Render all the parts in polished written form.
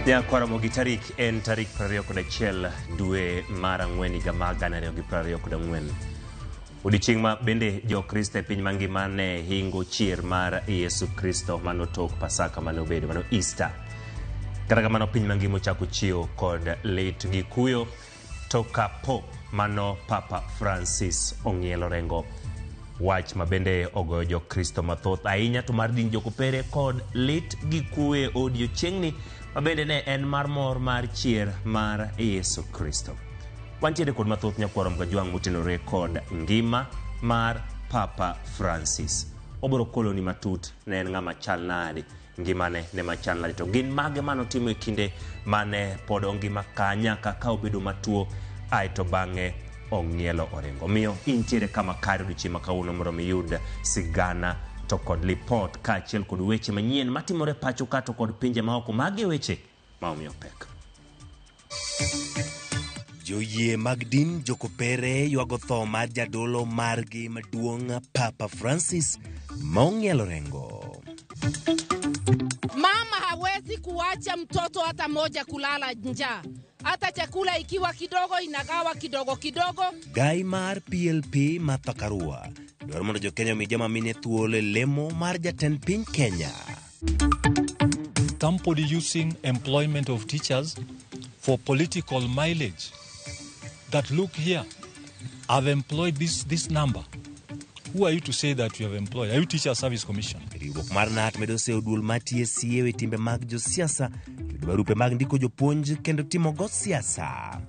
Nyakwaramogi tarik en tarik 21 dwe mar ang'wen higa mar 2024. Odiechieng' ma bende Jokristo e piny mangima ne hingo chier mar Yesu Kristo mano tok Pasaka mane obedo mano Easter. Kata kamano piny mangima ochako chiewo kod lit gi kuyo to ka Pope mano Papa Francis ong'ielo rengo. Wach ma bende ogoyo Jokristo mathoth ahinya to mar din jokopere kod lit gi kuwe odiechieng'ni ma bende ne en mar mor mar chier mar Yesu Kristo. Wantiere kod mathoth nyakwaro Mkajwang' motenore kod ngima mar Papa Francis. Obiro koloni matut ne en ng'ama chal nade, ngimane ne machal nade, to gin mage manotimo e kinde mane pod ongima ka nyaka ka obedo matuo aeto bang'e ong'ielo orengo. Omiyo intiere kama kare odiochieng' ma kawuono mondo mi iyud sigana to kod lipot kaachiel kod weche manyien matimore pacho ka to kod pinje maoko. Magi e weche ma omiyo pek. Joyie mag din Jokopere ywago tho mar jadolo margi maduong' Papa Francis ma ong'ielo rengo. Mama hawezi kuacha mtoto hata moja kulala njaa. Hata chakula ikiwa kidogo inagawa kidogo kidogo. Gai mar PLP Martha Karua dwaro mondo jokenya omi joma mine thuolo e lemo mar jatend piny Kenya. Somebody using employment of teachers for political mileage. That look here, I've employed this number. Who are you to say that you have employed? Are you Teacher Service Commission? Riwruok mar KNUT medo seyo duol mar TSC e wi timbe mag josiasa, yudo barupe mag ndiko jopuonj kendo timo go siasa.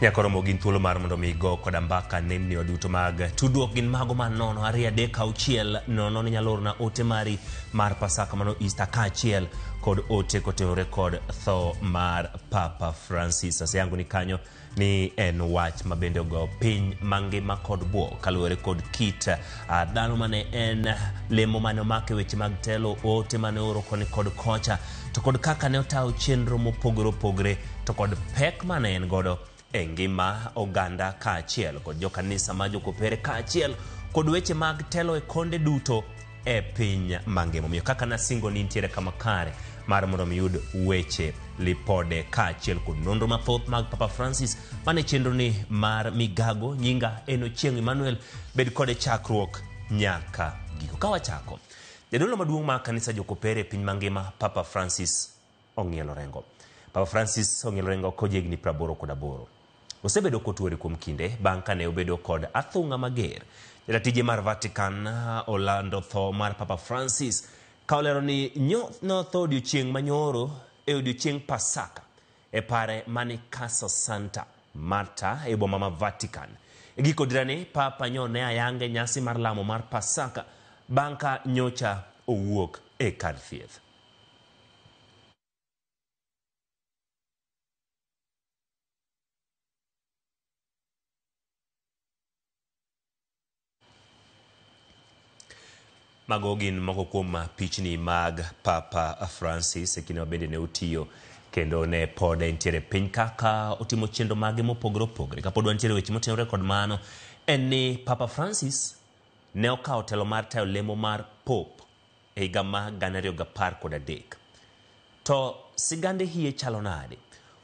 Nyakoromo gin thuolo mar mondo mi go koda mbaka nembni wa duto mag tudruok gin mago mar 0 2 3 6 0 inyalo orona ote mari mar Pasaka mano Easter kaachiel kod ote kotenore kod tho mar Papa Francis. Aseyango ni kanyo ni en wach ma bende ogo piny mangima kod bwok kaluwore kod kit dhano mane en lemo mane omake weche mag telo, ote mane ooro koni kod kocha, to kod kaka ne otayo chenro mopogore opogore, to kod pek mane en godo e ngima oganda kaachiel kod jokanisa ma jokopere kaachiel kod weche mag telo e konde duto e piny mangima. Omiyo kaka nasingo ni nitiere kama kare mar mondo mi yud weche lipode kaachiel kod nonro mathoth mag Papa Francis mane chenro ni mar migago. Nyinga en Ochieng' Emmanuel, bed kode chakruok nyaka giko. Ka wachako, jadolo maduong' mar kanisa jokopere e piny mangima Papa Francis ong'ielo rengo. Papa Francis ong'ielo rengo kojigni 88. Osebedo kotuore kuom kinde bang' kane obedo kod athung'a mager. Jatije mar Vatican olando tho mar Papa Francis ka olero ni notho odiochieng' manyoro e odiochieng' Pasaka e pare mani Casa Santa Marta e boma ma Vatican. E giko dirani, Papa nyo ne ayange nyasi mar lamo mar Pasaka bang' ka nyocha owuok e kar thieth. Mago gin moko kuom pichni mag Papa Francis e kinde ma bende ne otiyo kendo ne pod entiere piny kaka otimo chenro mage mopogore opogore. Kapod wantiere weche motenore kod mano, en ni Papa Francis ne okawo telo mar tayo lemo mar Pope e higa mar 2013. To sigande hie chalo nade?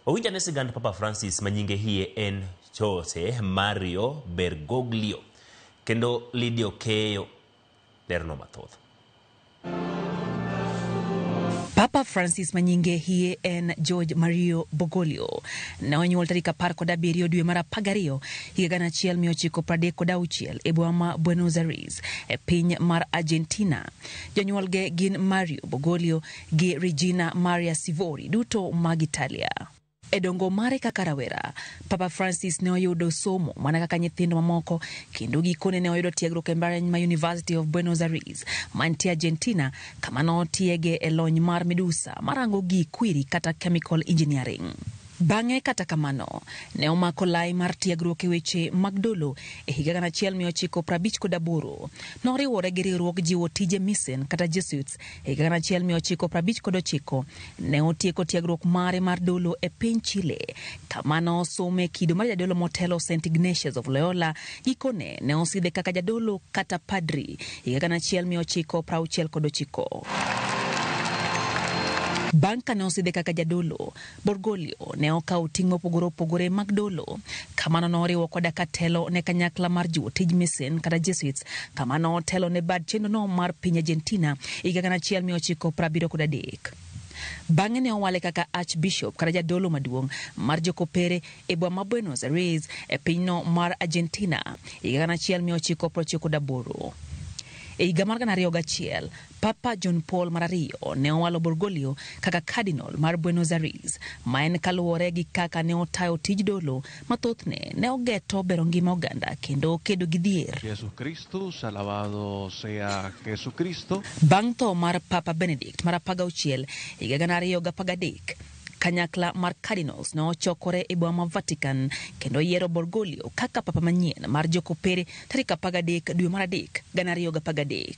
Wawinj ane sigand Papa Francis ma nyinge hie en Jose Mario Bergoglio kendo Lydia Okeyo lerno mathoth. Papa Francis manyinge hie en George Mario Bergoglio ne onyuol tarik 17 dwe mar 12 higa 1936 e boma ma Buenos Aires e piny mar Argentina. Jonyuolge gin Mario Bergoglio gi Regina Maria Sivori duto mag Italia. E dongo mare kaka rawera, Papa Francis ne oyudo somo mana kaka nyithindo mamoko kendo gikone ne oyudo tiegruok e mbalariany ma University of Buenos Aires mantie Argentina, kama notiege e lony mar midusa marango gik kwiri kata chemical engineering. Bang'e kata kamano, ne omako lai mar tiegruok e weche mag dolo e higa 1958. Noriwore gi riwruog jiwo tije misen kata Jesuits e higa 1959. Ne otieko tiegruok mare mar dolo e piny Chile, kama nosome kido mar jadolo motelo St. Ignatius of Loyola. Gikone ne osidhe kaka jadolo kata padri higa 1969. Bang' kane osidhe kaka jadolo, Bergoglio ne okawo ting' mopogore opogore mag dolo. Kamano noriwo koda ka telo ne kanyakla mar jiwo tij misen kata Jesuits, kama notelo ne bad chenrono mar piny Argentina higa 1973. Bang'e ne owale kaka Archbishop kata jadolo maduong' mar jokopere e boma ma Buenos Aires e pinyno mar Argentina higa 1998. E higa mar 2001, Papa John Paul mar ariyo ne owalo Bergoglio kaka Cardinal mar Buenos Aires, ma en kaluwore gi kaka ne otayo tij dolo ma thothne ne ogeto bero ngima oganda kendo kedo gi dhier. Jesus Christus, alabado sea Jesucristo. Bang' tho mar Papa Benedict mar 16 higa 2013, kanyakla mar Cardinals ne ochokore e boma ma Vatican kendo yiero Bergoglio kaka papa manyien mar jokopere tarik 13 dwe mar 3 2013.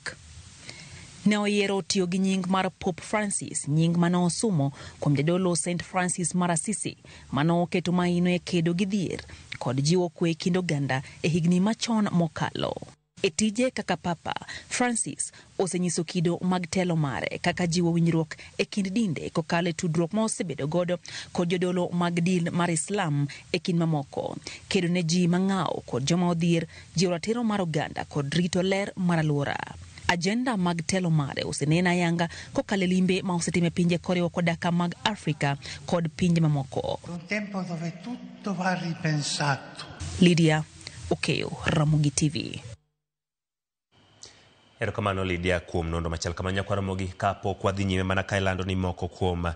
Ne oyiero tiyo gi nying mar Pope Francis, nying mane osumo kuom jadolo St. Francis mar Assisi, mane oketo maino e kedo gi dhier kod jiwo kwe e kind oganda e higni machon mokalo. E tije kaka Papa, Francis osenyiso kido mag telo mare kaka jiwo winjruok e kind dinde kokalo e tudruok ma osebedo godo kod jodolo mag din mar Islam e kind mamoko, kedo ne ji mang'aw kod joma odhier, jiwo ratiro mar oganda kod rito ler mar alwora. Agenda mag telo mare osenen ayanga kokalo e limbe ma osetimo e pinje koriwo koda ka mag Afrika kod pinje mamoko. Un tempo dove tutto va ripensato. Lydia Okeyo, Ramogi TV. Erokamano Lydia kuom nondo machal kama. Nyakwa Ramogi, kapok wadhi nyime mana ka ilando ni moko kuom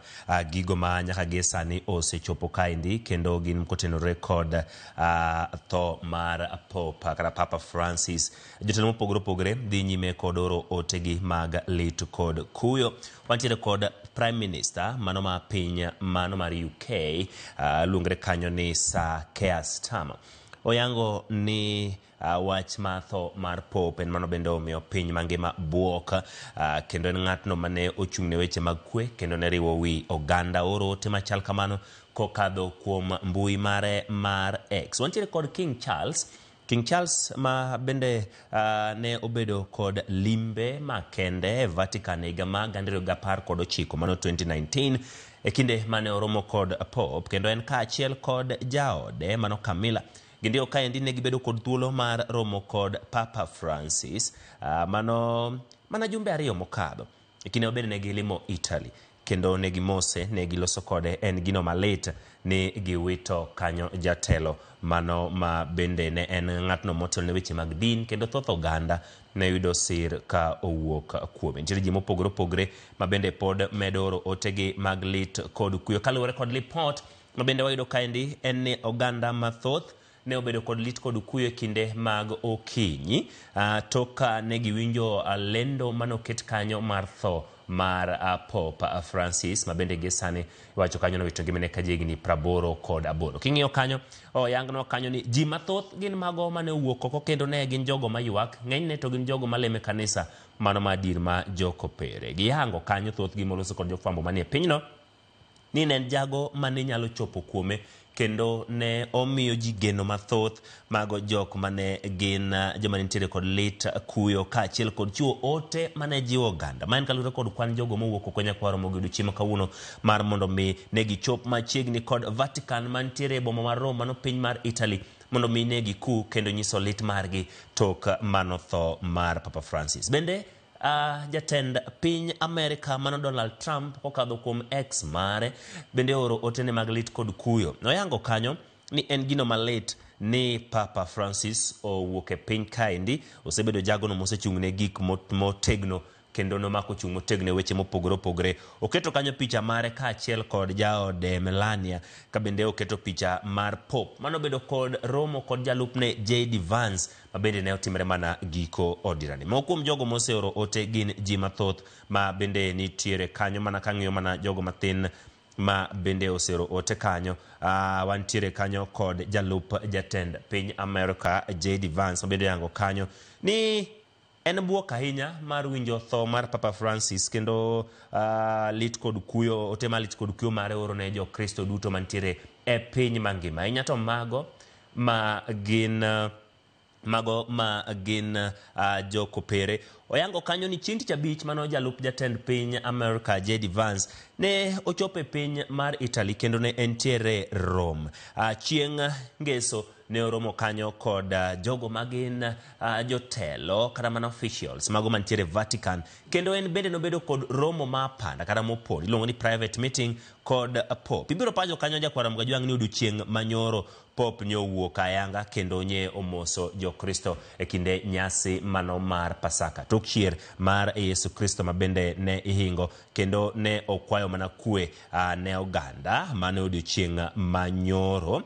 gigo ma nyaka gie sani osechopo kaendi kendo gin kotenore kod tho mar Pope kata Papa Francis. Jotelo mopogore opogore dhi nyime kod oro otegi mag lit kod kuyo. Wantiere kod Prime Minister mano ma piny mano mar UK, luongre kanyo ni Sir Keir Starmer. Oyango ni wach mar tho mar Pope en mano bende omiyo piny mangima buok, kendo en ng'atno mane ochung' ne weche mag kwe kendo ne riwo wi oganda. Oro ote machal kamano kokadho kuom mbui mare mar X. Wantiere kod King Charles. King Charles ma bende ne obedo kod limbe makende e Vatican e higa mar 2019, mano 2019, e kinde mane oromo kod Pope kendo en kaachiel kod jaode mano Camilla. Gindio kaendi ne gibedo kod thuolo mar romo kod Papa Francis mano mana jumbe 2 mokadho e kinde mabende ne gilimo Italy kendo ne gimose, ne giloso kode. En gino malit ni giwito kanyo jatelo mano ma bende ne en ng'atno motelo ne weche mag din kendo thoth oganda ne yudo sir ka owuok kuome. Nitiere ji mopogore opogore ma bende pod medo oro otegi mag lit kod kuyo. Kaluwore kod lipot ma bende wayudo kaendi en ni oganda mathoth ne obedo kod lit kod kuyo e kinde mag okinyi tok ka ne giwinjo lendo manoket kanyo mar tho mar Pope Francis ma bende gie sani iwacho kanyo nowito ngimane ka jahigni 88. King'iyo kanyo oyangnwa kanyo ni ji mathoth gin mago mane owuok oko kendo ne gin jogo maywak, ng'enyne to gin jogo malemo e kanisa mano ma adier ma jokopere. Giyango kanyo thothgi moloso kod jofwambo manie pinyno ni ne en jago mane nyalo chopo kuome kendo ne omiyo ji geno mathoth mago jok mane gin joma nitiere kod lit, kuyo kaachiel kod chiwo ote mane jiwo oganda. Ma en kaluwore kod kwan jogo mowuok oko nyaka waromo gi odiochieng' ma kawuono mar mondo mi ne gichop machiegni kod Vatican mantiere e boma mar Rome mano piny mar Italy mondo mi ne giku kendo nyiso lit margi tok mano tho mar Papa Francis. Bende jatend piny Amerika mano Donald Trump kokadho kuom X mare bende oro otene mag lit kod kuyo. Noyango kanyo ni en gino malit ni Papa Francis owuok e piny kaendi, osebedo jagono mosechung' ne gik motegno kendo nomako chung' motegno e weche mopogore opogore. Oketo kanyo picha mare kaachiel kod jaode Melania, ka bende oketo picha mar Pope manobedo kod romo kod jalupne JD Vance ma bende ne otimre mana giko odirani. Moko kuom jogo moseoro ote gin ji mathoth ma bende nitiere kanyo, mana kang'iyo mana jogo mathin ma bende oseoro ote kanyo. Wantiere kanyo kod jalup jatend piny Amerika JD Vance ma bende oyango kanyo ni en buok ahinya mar winjo tho mar Papa Francis, kendo lit kod kuyo, ote mar lit kod kuyo mare oro ne jokristo duto mantiere e piny mangima. Ahinya to mago ma gin jokopere. Oyango kanyo ni chieng' tich abich mano jalup jatend piny Amerika JD Vance ne ochopo e piny mar Italy kendo ne entiere Rome. Chieng' ngeso ne oromo kanyo kod jogo magin jotelo kata mana officials mago mantiere Vatican, kendo en bende nobedo kod romo ma apanda kata mopondo iluongo ni private meeting kod Pope. Ibiro pacho kanyo jakwara Mgajwang' ni odiochieng' manyoro Pope ne owuok ayanga kendo nye omoso jokristo e kinde nyasi mano mar Pasaka tok chier mar Yesu Kristo ma bende ne ihingo, kendo ne okwayo mana kwe ne oganda mane odiochieng' manyoro.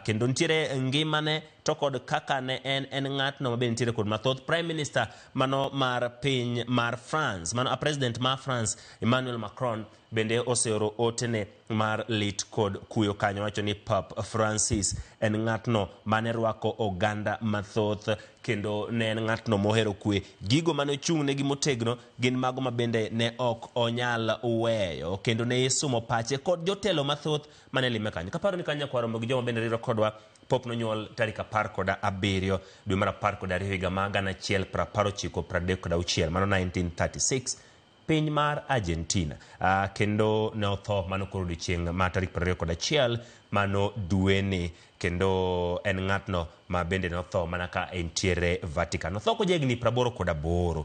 Kendo nitiere ngimane to kod kaka ne en ng'atno ma bende nitiere kod mathoth. Prime Minister mano mar piny mar France, mano a President mar France Emmanuel Macron bende oseoro otene mar lit kod kuyo kanyo, wacho ni Pope Francis en ng'atno mane rwako oganda mathoth kendo ne en ng'atno mohero kwe. Gigo mane ochung' negi motegno gin mago ma bende ne ok onyal weyo, kendo ne isumo pache kod jotelo mathoth mane lime kanyo. Kaparo ni kanyo nyakwaro gi joma bende riwre kodwa, Pope nonyuol tarik 17 dwe mar 12 higa mar 1936, mano 1936, piny mar Argentina. Kendo ne otho mano koro odiochieng' mar tarik 21 mano dweni, kendo en ng'atno ma bende ne otho mana ka entiere Vatican. Otho kojahigni 88.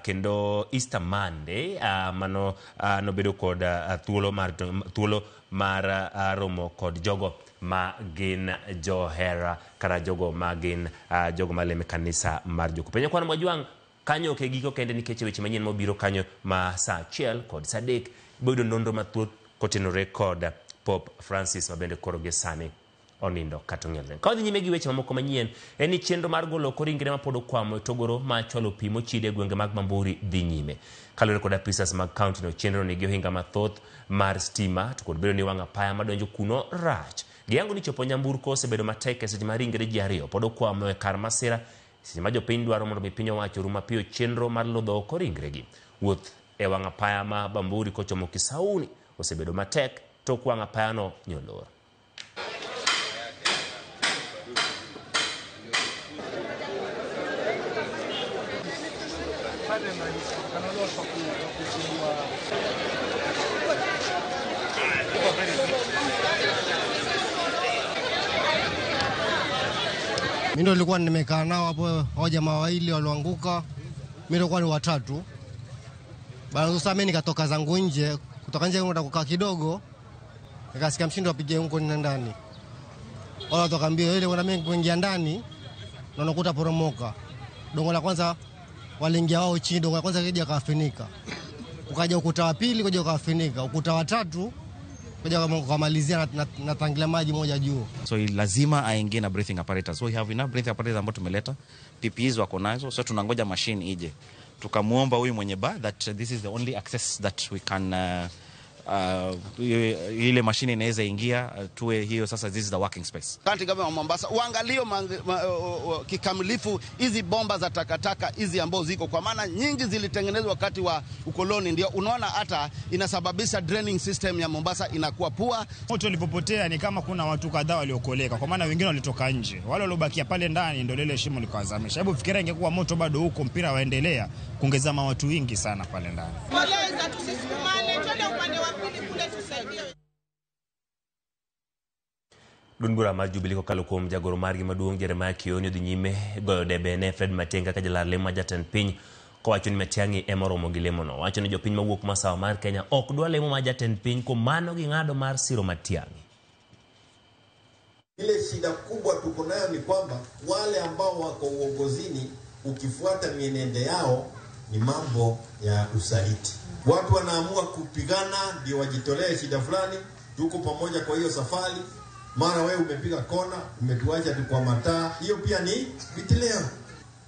Kendo Easter Monday mano nobedo kod thuolo mar romo kod jogo ma gin johera kata jogo ma gin jogo maleme kanisa mar Jokopere. Nyakwar Mgajwang' kanyo ok e giko kende, nikech weche manyien mobiro kanyo ma saa 1 kod saa 3 ibiro yudo nonro mathoth kotenore kod Pope Francis ma bende koro gi sani onindo kata ong'ielre. Ka wadhi nyime gi weche mamoko manyien, en ni chenro mar golo oko ringre mapod okwamo e togoro ma chwalo pi mochidi e gwenge mag Bamburi dhi nyime. Kaluwore kod apisas mag kaunti no, chenro nigi ohinga mathoth mar stima to kod bedo ni wang' apaya madonjo kuno rach. Giyango ni chopo nyamburko osebedo matek e seche ma ringre ji ariyo pod okwamo e kar masira, seche ma jopiny dwaro mondo mi piny owacho orum mapiyo chenro mar lodho oko ringregi. Wuoth e wang' apaya ma Bamburi kochomo Kisauni osebedo matek tok wang' apayano nyolor. Mimi ndo nilikuwa nimekaa nao hapo, hao jamaa wawili walioanguka, mimi nilikuwa ni watatu. Baada sasa mimi nikatoka zangu nje, kutoka nje kwenda kukaa kidogo, nikasikia mshindo apige huko ndani. Wala tukaambia ile bwana, mimi kuingia ndani na nakuta poromoka. Dongo la kwanza waliingia wao chini, dongo la kwanza kija kafinika. Ukaja ukuta wa pili kuja kafinika, ukuta wa tatu kuja kumalizia na tangi la maji moja juu. So lazima aingie na breathing apparatus. So we have enough breathing apparatus ambao tumeleta, PPEs wako nazo, so tunangoja machine ije. Tukamuomba huyu mwenye bar that this is the only access that we can ile machine inaweza ingia, tuwe hiyo sasa, this is the working space. County government wa Mombasa uangalie kikamilifu hizi bomba za takataka hizi ambazo ziko, kwa maana nyingi zilitengenezwa wakati wa ukoloni, ndio unaona hata inasababisha draining system ya Mombasa inakuwa poor. Moto ulipopotea ni kama kuna watu kadhaa waliokoleka, kwa maana wengine walitoka nje, wale waliobakia pale ndani ndio lile shimo likawazamisha. Hebu fikiria ingekuwa moto bado huko, mpira waendelea, kungezama watu wengi sana pale ndani. Duond bura mar Jubilee kokalo kuom jagoro margi maduong' Jeremiah Kioni odhi nyime goyo debe ne Fred Matiang'i kaka jalar lemo ma jatend piny, kowacho ni Matiang'i ema oromo gi lemono. Owacho ni jopiny mawuok masawa mar Kenya ok dwa lemo ma jatend piny, kuom mano ging'ado mar siro Matiang'i. Ile shida kubwa tuko nayo ni kwamba wale ambao wako uongozini, ukifuata mienendo yao ni mambo ya usaliti. Watu wanaamua kupigana ndio wajitolee shida fulani, tuko pamoja kwa hiyo safari. Mara wewe umepiga kona, umetuacha tu kwa mataa, hiyo pia ni betrayal.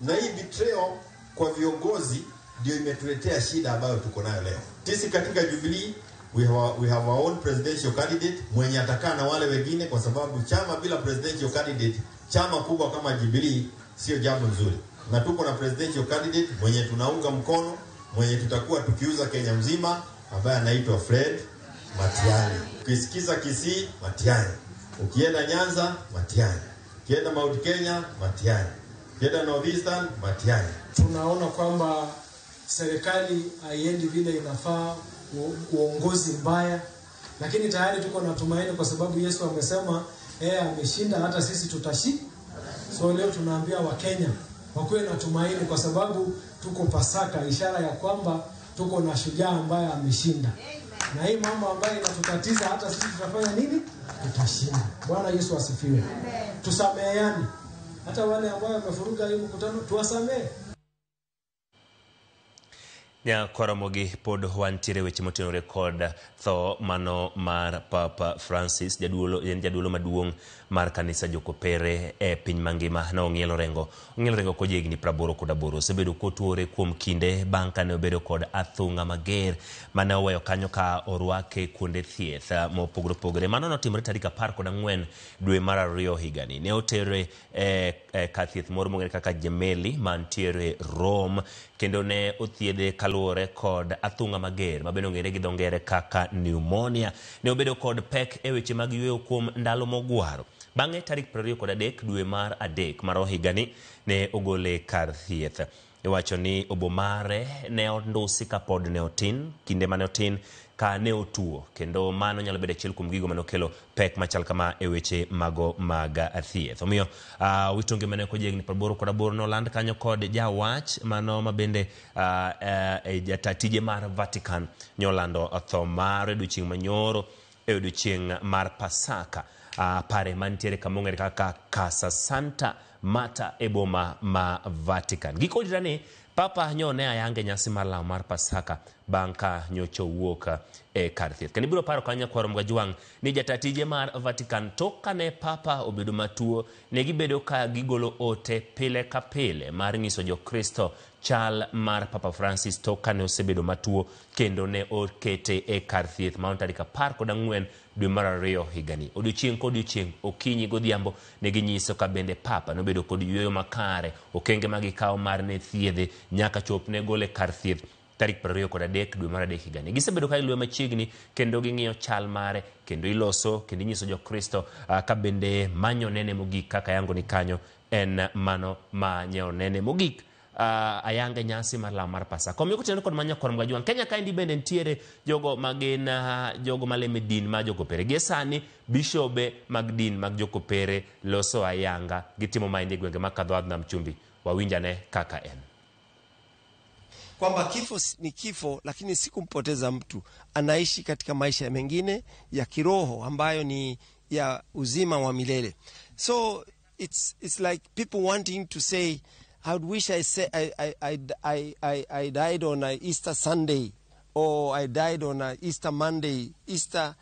Na hii betrayal kwa viongozi ndio imetuletea shida ambayo tuko nayo leo. Sisi katika Jubilee we have our own presidential candidate mwenye atakaa na wale wengine, kwa sababu chama bila presidential candidate, chama kubwa kama Jubilee, sio jambo nzuri. Na tuko na presidential candidate mwenye tunaunga mkono, mwenye tutakuwa tukiuza Kenya mzima, ambaye anaitwa Fred Matiang'i. Ukisikiza Kisii, Matiang'i. Ukienda Nyanza, Matiang'i. Ukienda Mount Kenya, Matiang'i. Ukienda North Eastern, Matiang'i. Tunaona kwamba serikali haiendi vile inafaa, uongozi mbaya, lakini tayari tuko na tumaini kwa sababu Yesu amesema yeye ameshinda, hata sisi tutashinda. So leo tunaambia Wakenya wakuwe na tumaini kwa sababu tuko Pasaka, ishara ya kwamba tuko na shujaa ambaye ameshinda. Na hii mambo ambayo inatutatiza hata sisi tutafanya nini? Tutashinda. Bwana Yesu asifiwe. Tusameheane. Hata wale ambao wamefuruga hii mkutano tuwasamehe. Nyakoromogi pod wantiere weche motenore kod tho mano mar Papa Francis, jaduolo en jaduolo maduong' mar kanisa jokopere e piny mangima na ong'ielo rengo. Ong'ielo rengo ko higni 88 osebedo kotuore kuom kinde bang' kane obedo kod athung'a mager mane oweyo kanyo ka orwake kuonde thieth mopogore opogore. Mano notimore tarik 14 dwe mar 2 higani. Ne otere e kar thieth moro mong'ere kaka Gemelli mantiere Rome, kendo ne othiedhe kaluwore kod athung'a mager mabende ong'ere gi dho ngere kaka pneumonia. Ne obedo kod pek e weche mag yueyo kuom ndalo mogwaro. Bang'e tarik 23 dwe mar 3 mar higani ne ogole kar thieth. Iwacho ni obo mare ne ondusi kapod ne otin, kinde mane otin ka ne otuo, kendo mano nyalo bedo achiel kuom gigo mane okelo pek machal kama e weche mago mag thieth. Omiyo wito ngimane ko higni 88 noland kanyo kod jawach mano mabende jata tije mar Vatican nyolando tho mare odiochieng' manyoro e odiochieng' mar Pasaka pare mantiere kamong'ere kaka Casa Santa Marta e boma ma Vatican. Giko ni Papa nyo ne ayange nyasi mar lamo mar Pasaka bang' ka nyocha owuok e kar thieth. Kendo ibiro paro kanyo kwaro Mgajwang' ni jata tije mar Vatican tok kane Papa obedo matuo, ne gibedo ka gigolo ote pile ka pile mar nyiso Jokristo chal mar Papa Francis tok kane osebedo matuo kendo ne okete e kar thieth ma tarik 14 dwe mar 2 higani. Odiochieng' kodiochieng', okinyi godhiambo ne ginyiso ka bende Papa nobedo kod yueyo makare, okenge ma gikawo mar ne thiedhe nyaka chop ne gole kar thieth tarik 23 dwe mar 3 higani. Gisebedo ka iluwe machiegni kendo ging'iyo chal mare kendo iloso kendo inyiso Jokristo ka bende manyo nene mogik kaka yango ni kanyo en mano ma nyeo nene mogik ayange nyasi mar lamo mar Pasaka. Omiyo kotenore kod manyo kor Mgajwang', Kenya kaendi bende nitiere jogo magin jogo malemo din mar jokopere. Gie sani bishobe mag din mag jokopere loso ayanga, gitimo maendi e gwenge mag Kadho Nam Chumbi. Wawinjane kaka en kwamba kifo ni kifo, lakini si kumpoteza mtu. Anaishi katika maisha mengine ya kiroho ambayo ni ya uzima wa milele. So it's like people wanting to say, I would wish I say I died on a Easter Sunday or I died on a Easter Monday. Easter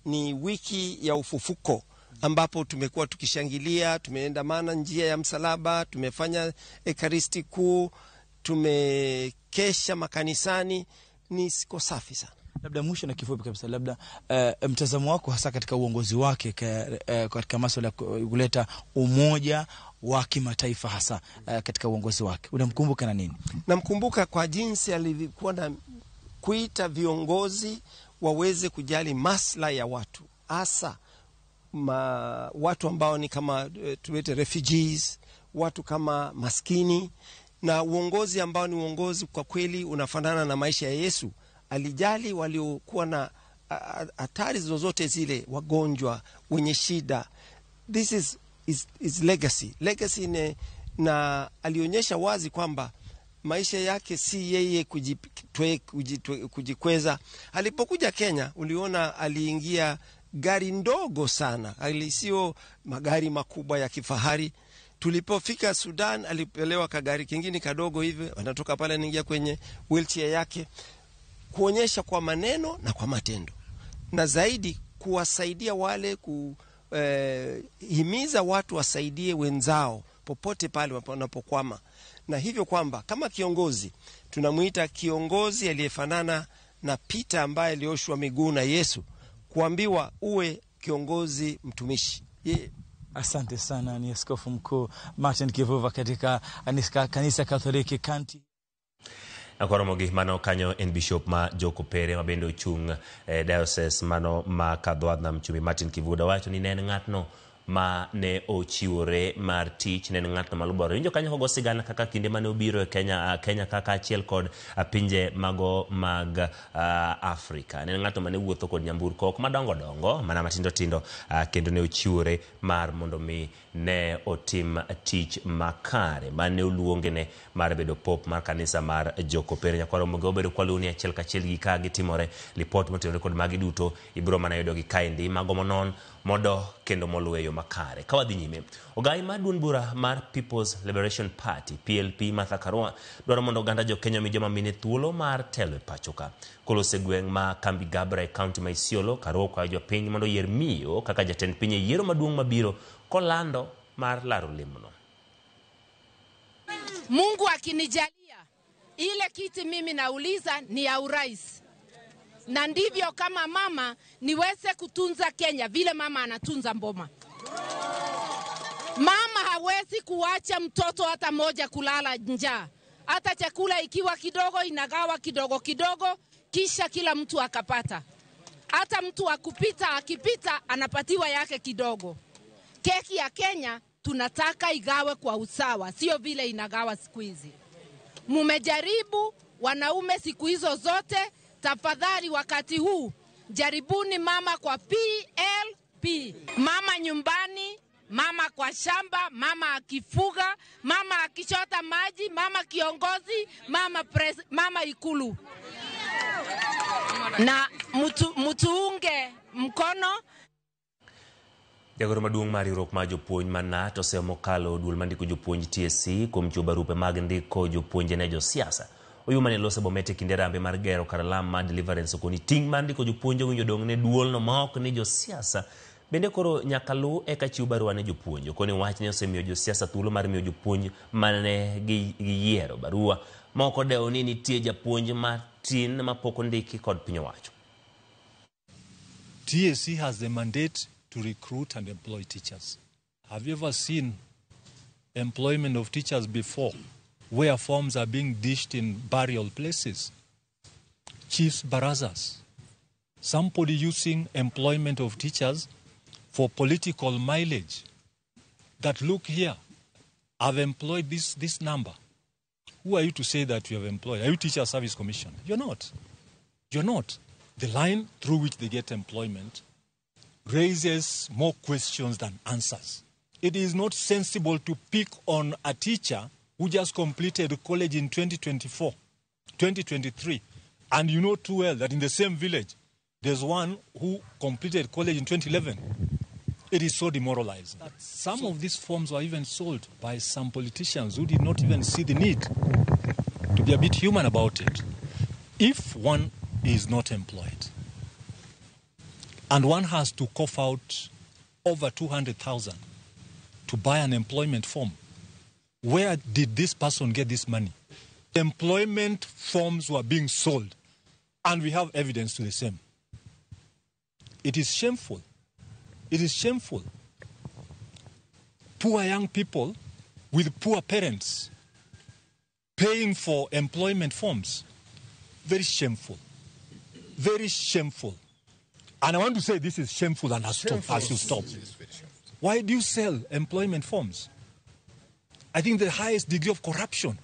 ni wiki ya ufufuko ambapo tumekuwa tukishangilia, tumeendamana njia ya msalaba, tumefanya ekaristi kuu, tumekesha makanisani. Ni siku safi sana. Labda mwisho na kifupi kabisa, labda mtazamo wako hasa katika uongozi wake katika masuala ya kuleta umoja wa kimataifa hasa katika uongozi wake, unamkumbuka na nini? Namkumbuka kwa jinsi alivyokuwa na kuita viongozi waweze kujali maslahi ya watu, hasa watu ambao ni kama tuwete refugees, watu kama maskini, na uongozi ambao ni uongozi kwa kweli unafanana na maisha ya Yesu. Alijali waliokuwa na hatari zozote zile, wagonjwa, wenye shida. This is his legacy. Legacy na alionyesha wazi kwamba maisha yake si yeye kujikweza. Alipokuja Kenya, uliona aliingia gari ndogo sana, sio magari makubwa ya kifahari. Tulipofika Sudan alipelewa kagari kingine kadogo hivi, anatoka pale anaingia kwenye wheelchair yake, kuonyesha kwa maneno na kwa matendo, na zaidi kuwasaidia wale, kuhimiza watu wasaidie wenzao popote pale wanapokwama. Na hivyo kwamba kama kiongozi tunamuita kiongozi aliyefanana na Peter ambaye alioshwa miguu na Yesu, kuambiwa uwe kiongozi mtumishi. Asante sana. Ni Askofu Mkuu Martin Kivuva katika Kanisa Katoliki Kanti. Akoromogi mano kanyo en bishop ma Jokopere ma bende ochung' diocese mano ma Kadhoadh Nam Chumbi Martin Kivuda wacho ni ne en ng'atno ma ne ochiwore mar tich, ne en ng'atno malubore. Winjo kanyo kogo sigana kaka kinde mane obiro e Kenya, Kenya kaka achiel kod pinje mago mag Afrika. Ne en ng'atno mane wuotho kod nyamburko ok madongo dongo, mana matindo tindo, kendo ne ochiwore mar mondo mi ne otim tich makare mane oluongene mar bedo pop mar kanisa mar Jokopere. Nyakwaro Moge obedo kwaluwo ni achiel kachiel gi ka gitimore lipot motenore kod magi duto ibiro mana yudo gi kaendi mago monon modo kendo moluwe yo makare. Ka wadhi nyime, ogai mar duond bura mar People's Liberation Party PLP Martha Karua dwaro mondo oganda jo Kenya omi joma mine thuolo mar telo e pacho ka. Kolose gweng' ma Kambi Gabra e kaunti ma Isiolo, Karua okwayo jopiny mondo oyier miyo kaka jatend piny e yiero maduong' mabiro kolando mar laro lemono. Mungu akinijalia ile kiti mimi nauliza ni ya urais, na ndivyo kama mama niweze kutunza Kenya vile mama anatunza mboma. Mama hawezi kuacha mtoto hata moja kulala njaa. Hata chakula ikiwa kidogo inagawa kidogo kidogo, kisha kila mtu akapata. Hata mtu akupita akipita anapatiwa yake kidogo. Keki ya Kenya tunataka igawe kwa usawa, sio vile inagawa siku hizi. Mumejaribu wanaume siku hizo zote, tafadhali wakati huu jaribuni mama kwa PLP. Mama nyumbani, mama kwa shamba, mama akifuga, mama akichota maji, mama kiongozi, mama ikulu. Na mutuunge mkono. Jagoro maduong' mar riwruok mar jopuonj ma KNUT oseomo kalo duol mandiko jopuonj TSC kuom chiwo barupe mag ndiko jopuonje ne josiasa. Oyuma ne loso Bomet e kinde rambe mar gero kar lam mar Deliverance okoni ting' mar ndiko jopuonj owinjo dong' ne duolno ma ok ni josiasa. Bende koro nyaka luw eka chiw barua ne jopuonj. Okoni wachni osemiyo josiasa thuolo mar miyo jopuonj mane giyiero barua ma ok odewo ni nitie japuonj matin mapok ondiki kod piny owacho. TSC has the mandate to recruit and employ teachers. Have you ever seen employment of teachers before, where forms are being dished in burial places, chiefs' barazas? Somebody using employment of teachers for political mileage. That look here, I've employed this number. Who are you to say that you have employed? Are you Teacher Service Commission? You're not. You're not. The line through which they get employment raises more questions than answers. It is not sensible to pick on a teacher who just completed college in 2024, 2023, and you know too well that in the same village, there's one who completed college in 2011. It is so demoralizing. Some of these forms were even sold by some politicians who did not even see the need to be a bit human about it. If one is not employed, and one has to cough out over 200,000 to buy an employment form, where did this person get this money? Employment forms were being sold, and we have evidence to the same. It is shameful. It is shameful. Poor young people with poor parents paying for employment forms. Very shameful. Very shameful. And I want to say this is shameful and has to stop. Why do you sell employment forms? I think the highest degree of corruption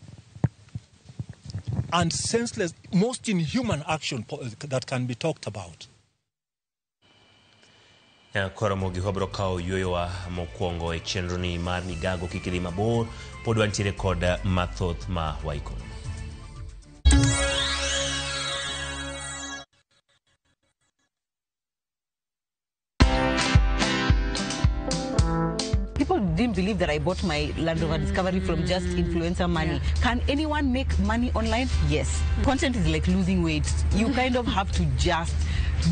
and senseless, most inhuman action that can be talked about. Koromogi wabiro kawo yueyowa mokwongo e chenro ni mar migago kik idhi mabor, pod wantiere kod mathoth ma waikono. People didn't believe that I bought my Land Rover Discovery from just influencer money. Can anyone make money online? Yes. Content is like losing weight. You kind of have to just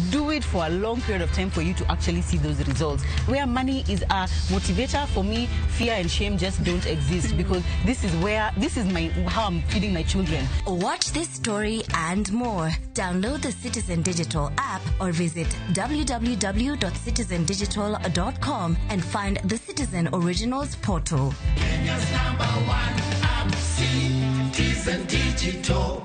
do it for a long period of time for you to actually see those results. Where money is a motivator, for me, fear and shame just don't exist, because this is where, this is my, how I'm feeding my children. Watch this story and more. Download the Citizen Digital app or visit www.citizendigital.com and find the Citizen Originals portal. Kenya's number one app, Citizen Digital.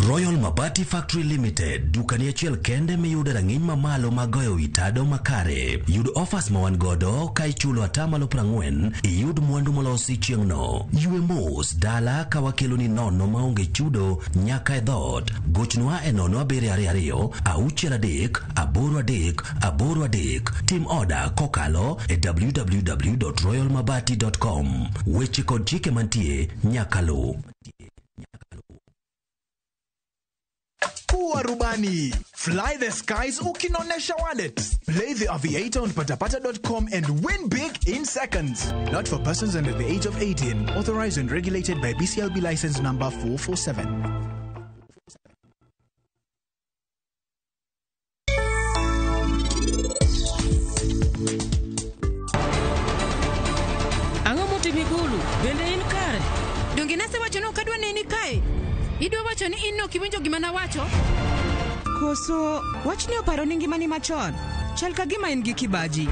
Royal Mabati Factory Limited, dukani achiel kende miyude rang'iny mamalo mag goyo wi tado makare. Yud offers ma wan godo ka ichulo atamalo 40, iyud mwandu molosi chieng'no. Ywe mos dala ka wakeloni nono maonge chudo nyaka e dhoot. Gochnwa e 0722 63 83 83. Tim oda kokalo e www.royalmabati.com. Weche kod chike mantie nyaka luw. Kuwa rubani. Fly the skies ukinonesha wallet. Play the Aviator on patapata.com and win big in seconds. Not for persons under the age of 18. Authorized and regulated by BCLB license number 447. Ang'o motimi Gulu? Bende in kare? Donge nasewacho ni ok adwa neni kae? Idwa wacho ni in ok iwinjo gima nawacho? Koso wachni oparo ni ngimani machon? Chal ka gima in gi kibaji.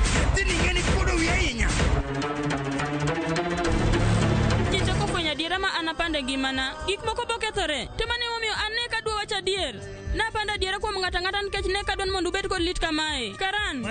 Kichako fwenyo adiera ma an apando e ngimana, gik moko bokethore. To mano emomiyo an ne kadwa wacho adier. Napando adiera kuom ng'ato ang'ata nikech ne kadwa ni mondo ubed kod lit kamae. Karan.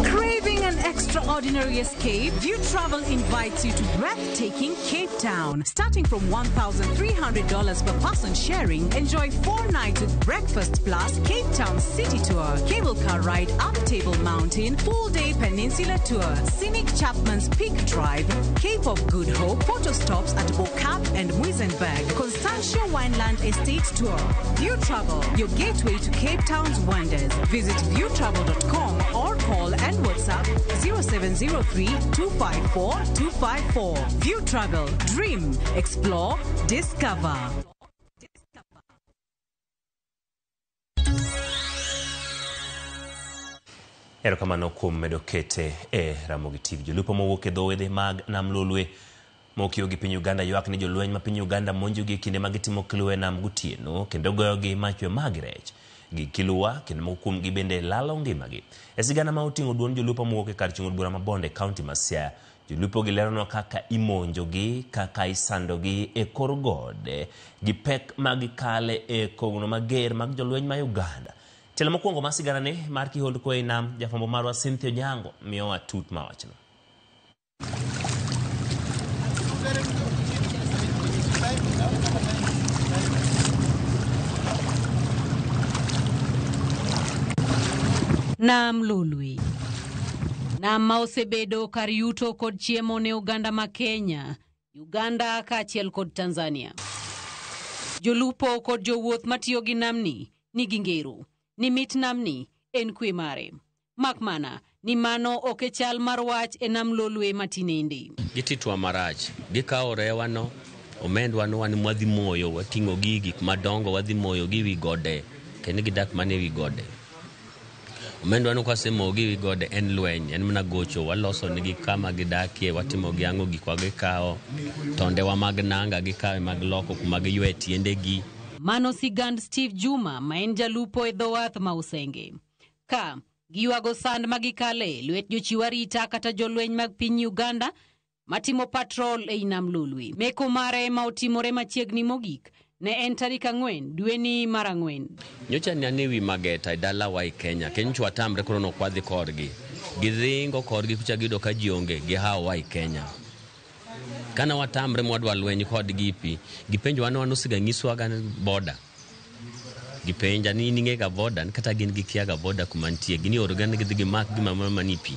Craving an extraordinary escape? View Travel invites you to breathtaking Cape Town. Starting from $1,300 per person sharing, enjoy 4 nights with breakfast plus Cape Town City Tour, cable car ride up Table Mountain, full-day peninsula tour, scenic Chapman's Peak Drive, Cape of Good Hope, photo stops at Bo-Kaap and Muizenberg, Constantia Wineland Estate Tour. View Travel, your gateway to Cape Town's wonders. Visit viewtravel.com or call and WhatsApp 0703 254 254. View Travel, dream, explore, discover. Erokamano kuom medo kete e Ramogi TV. Jolupo mowuok e dho wedhe mag Nam Lolwe mokiewo gi piny Uganda ywak ni jolweny ma piny Uganda monjogi e kinde ma gitimo kiluwa e nam gotieno kendo goyogi machwe mag rech gi kiluwa kendo moko kuomgi bende lalo ngimagi. E sigana ma oting'o duond jolupo mowuok e kar chung' od bura ma Bondo e kaunti ma Siaya, jolupo gi leronwa kaka imonjogi, kaka isandogi e kor gode gi pek ma gikale e kogno mager mag jolweny ma Uganda. Tielo mokwongo mar siganani mar kihondko ei nam, jafwambo marwa Cynthia Onyango miyowa tut ma wachno. Nam Lolwe. Nam ma osebedo kar yuto kod chiemo ne oganda ma Kenya, Uganda kaachiel kod Tanzania. Jolupo kod jowuoth matiyo gi namni nigi ngero ni mit namni en kwe mare. Mak mana ni mano ok e chal mar wach e Nam Lolwe matinende. Gititwa marach, gikawo rewano, omendwa no wan mwadhi moyo, wating'o gi gik madongo wadhi moyo gi wi gode, kendo gidak mana e wi gode. Omendwa no kwasemoyo gi wi gode en lweny, en mana gocho, waloso nigi kama gidakie, watimo gi ang'o, gikwa gikawo, tondewa mag nanga gikawo mag loko kuma giywe tiendegi. Mano sigand Steve Juma ma en jalupo e dho wath ma Usenge. Ka giywago sand ma gikale lwet jochiw arita kata jolweny mag piny Uganda matimo patrol ei Nam Lolwe. Meko mare ma otimore machiegni mogik ne en tarik 4 dweni mar 4. Nyocha ne an ewi Mageta e dalawa e Kenya, kendo nyocha watamre koro nok wadhi korgi. Giringo korgi kucha giyudo ka ji onge, gihawowa e Kenya. Kana watamre mwadwa lweny kodgi pi, gipenjowa ni wan osega nyiswaga boda. Gipenja ni in ing'e ga boda, kata gin gikia ga boda kuma nitie. Gin ioroga ni gidhi gimak gima moro manie pi.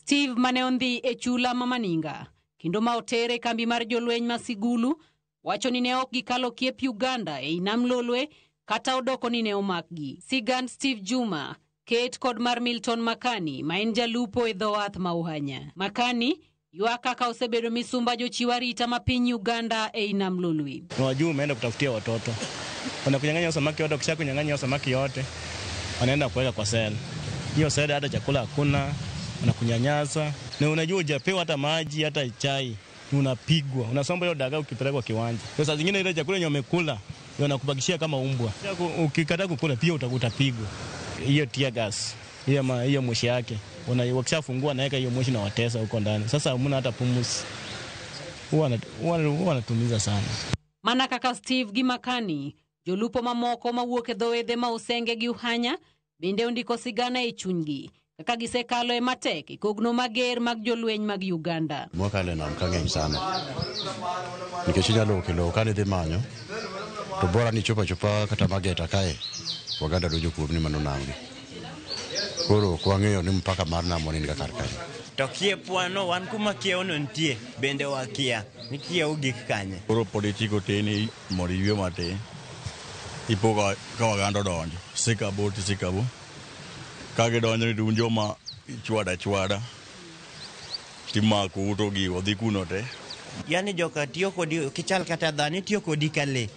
Steve mane ondhi e chula ma Maninga kendo ma otere kambi mar jolweny ma Sigulu wacho ni ne ok gikalo kiep Uganda ei nam Lolwe kata odoko ni ne omakgi. Sigand Steve Juma ket kod mar Milton Makani ma en jalupo e dho wath ma Uhanya. Makani ywak kaka osebedo misumba jochiw arita ma piny Uganda ei nam Lolwe. Na wajua umeenda kutafutia watoto, wanakunyang'anya samaki yote. Wakisha kunyang'anya samaki yote, wanaenda kuweka kwa seli. Hiyo seli hata chakula hakuna, wanakunyanyasa na unajua hujapewa hata maji hata chai, unapigwa, unasomba hiyo dagaa ukipelekwa kiwanja. Saa zingine ile chakula yenye umekula wanakubakishia kama umbwa. Ukikataa kukula pia utapigwa. Hiyo tear gas, hiyo moshi yake, wakishafungua naweka hiyo moshi na watesa huko ndani. Sasa hamna hata pumzi, huwa wanatumiza sana. Mana kaka Steve gi Makani, jolupo mamoko mawuok e dho wedhe ma Usenge gi Uhanya bende ondiko sigana e chunygi kaka gisekalo e matek e kogno mager mag jolweny mag Uganda. Mwakalo e nam ka ng'eny sana nikech inyalo kelo kane idhi manyo to bora ni chopo achopa kata Mageta kae Waganda donjo kuomni mano namgi. Koro ok wang'eyo ni mpaka mar namwa ni kar kae. To kiepwano wan kuma kiewono nitie bende wakia ni kiewo gik kanye. Koro pod ichiko teni mondo iywe matin. Ipo ka Waganda odonjo sikabo to sikabo. Ka gidonjo ni to un joma ichwado achwada timako to gigo dhi kuno te. Yani joka tiyo kodi kichal kata dhano itiyo kodi ka lee.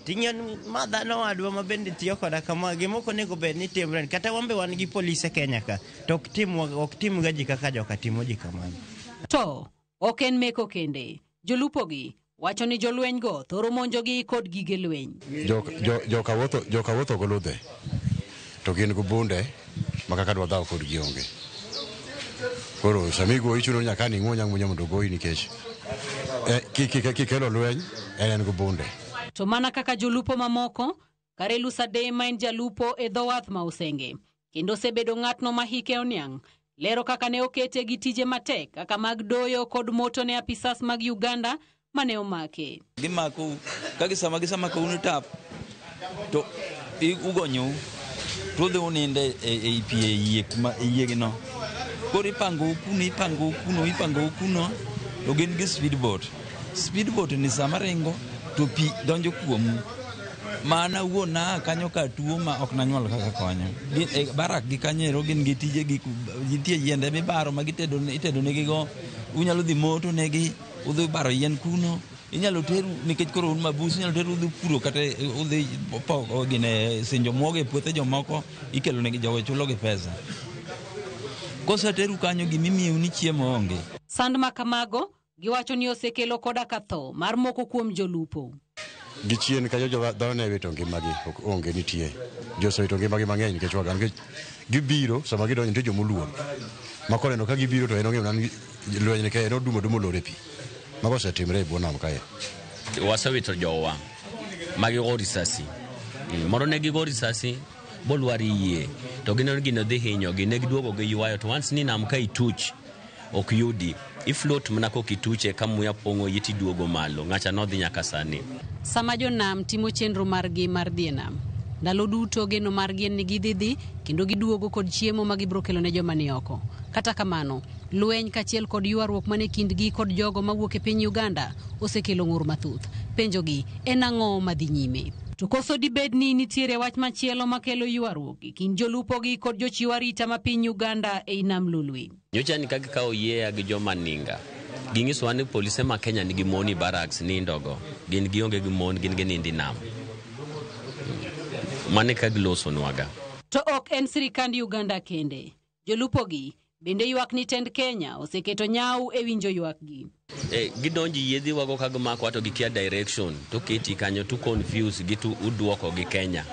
Ting'o ma dhano wadwa ma bende tiyo koda kama gima ok onego bed ni timre kata wan be wan gi polise Kenya ka to ok timga ji kaka joka timo ji kamano. To ok en meko kende, jolupogi wacho ni jolweny go thoro monjogi kod gige lweny. Joka wuotho gi ludhe to gin gi bunde ma kaka dwa dhaw kodgi onge. Koro sama igoyi chuno ni nyaka ni ing'uny ang'unya mondo ogoyi nikech kikelo lweny en gi bunde. To mana kaka jolupo mamoko, Karelu Sade ma en jalupo e dho wath ma Usenge kendo osebedo ng'atno ma hike oniang', lero kaka ne okete gi tije matek kaka mag doyo kod moto ne apisas mag Uganda mane omake. Gimakou ka gisemakou ni tap to ugonyou to udhi uninde ei pi e yie kuma e yiegino. Koro ipangou kuno ipangou kuno ipangou kuno to gin gi speedboat. Speedboat ni sama ringo to pi donjo kuomu. Mana wuon naa kanyo ka tuo ma ok nanyuol kaka konyo. Barak gi kanyero gin gi tije gi nitie yiende mibaro ma gitedo itedo negi go. Unyalo dhi moto negi, udhi baro yien kuno. Inyalo teru nikech koro un mabus, inyalo teru udhi puro kata udhi poko gine sinjo muogo e puothe jomoko ikelo negi jogo chulo gi pesa. Koseteru kanyo gimimiyou ni chiemo onge. Sand ma kamago giwacho ni osekelo koda ka tho mar moko kuom jolupo. Gi chien kanyo dhano ne wito ngimagi onge nitie. Ji osewito ngimagi mang'eny nikech Waganda nikech gibiro sama gidonjo nitie jomoluor. Ma koneno ka gibiro to en ong'eyo mana ni lweny ni kae en odumo dumo olor e pi. Mago osetimre e bwo nam kae. Wasewito jowa ma gigo risasi. Moro ne gigo risasi bolwar yie to gineno gino dhi hinyogi ne giduogo giywayo to once ni nam ka ituch ok yudi. Ifloat mana kok ituche ka muya pong'o yi tiduogo malo. Ng'acha nodhi nyaka sani. Sama jonam timo chenro margi mar dhi e nam, ndalo duto geno margi en ni gidhi dhi kendo giduogo kod chiemo ma gibiro kelo ne joma ni oko. Kata kamano, lweny kaachiel kod ywaruok mane kindgi kod jogo mawuok e piny Uganda osekelo ng'ur mathoth. Penjogi en ang'o madhi nyime? To koso dibed ni nitiere wach machielo makelo ywaruok e kind jolupogi kod jochiw arita ma piny Uganda ei nam Lolwe? Nyocha ni ka gikawo yieya gi joma ninga, ging'isowa ni polise ma Kenya nigi mon e barracks nindogo. Gin gionge gi mon, gin ginindo e nam. Mano e ka gilosonwaga. To ok en sirikand Uganda kende. Jolupogi bende ywak ni tend Kenya oseketo nyau e winjo ywakgi. Gidonjo yiedhi wago ka gimako to gikia direction to keti kanyo to confuse gi to uduoko gi Kenya.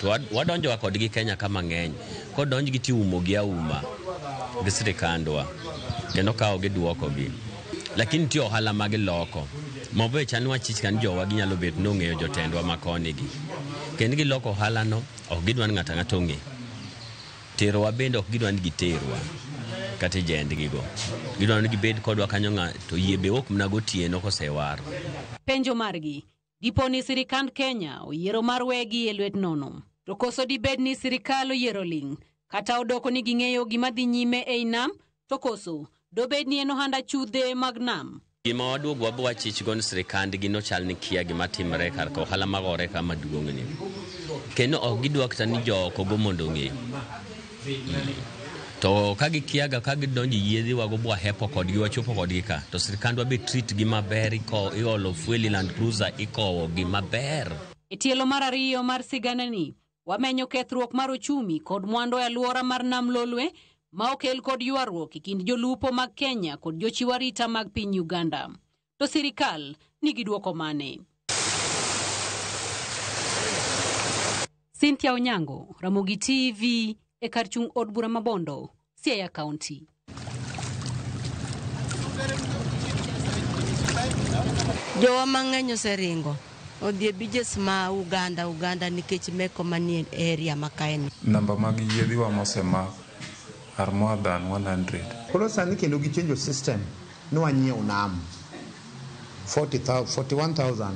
To wadonjo kodgi Kenya ka mang'eny. Kodonj gi tiumo gi auma gi sirikandwa kendo kawo giduoko gi. Lakini nitie ohala ma giloko. Mabe chan wachich kan jowa ginyalo bet nong'eyo jotendwa ma koni gi. Kendo giloko ohala no, ok gidwa ni ng'ato ang'ata ong'e. Terowa bende ok gidwa ni giterwa kata e jendgi go. Gidwa ni gibed kodwa kanyo ng'a to yie be ok mana gotieno kosewar. Penjo margi, dipo ni sirikand Kenya oyiero mar wegi e lwet nono. To koso dibed ni sirikal oyiero ling', kata odoko ni ging'eyo gima dhi nyime ei nam, To koso, dobed ni en ohand achudhe mag nam? Gima waduogo wabo wachich go ni sirikandgi nochal ni kia gima timre kar ka ohala magore ka maduong' ni. Kendo ok gidwa kata ni jooko go mondo ong'e. To ka gikiaga ka gidonjo e yiedhi wago bwahepo kodgi wachopo kodgi ka to sirikandwa be treat gi maber iolo fuel e Land Cruiser ikowo gi maber. E tielo mar ariyo mar siganani, wamenyo kethruok mar ochumi kod mwandu e alwora mar Nam Lolwe ma okel kod ywaruok e kind jolupo mag Kenya kod jochiw arita mag piny Uganda. To sirikal nigi dwoko mane? Cynthia Onyango, Ramogi TV, e kar chung' od bura ma Bondo, Siaya County. Jowa mang'eny oseringo odhi e beaches ma Uganda Uganda nikech meko manie area ma kaeni. Namba mag yiedhiwa mosemak are more than 100. Koro sani kendo gichenjo system ni wanyiew nam 40,000 41,000.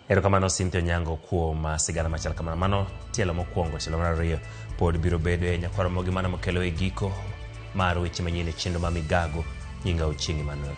Erokamano Cynthia Onyango kuom sigana machal kamano. Mano tielo mokwongo, tielo mar ariyo pod biro bedo e nyakwar Ramogi mana mokelo e giko mar weche manyien e chenro ma Migago. Nyinga Ochieng' Emmanuel.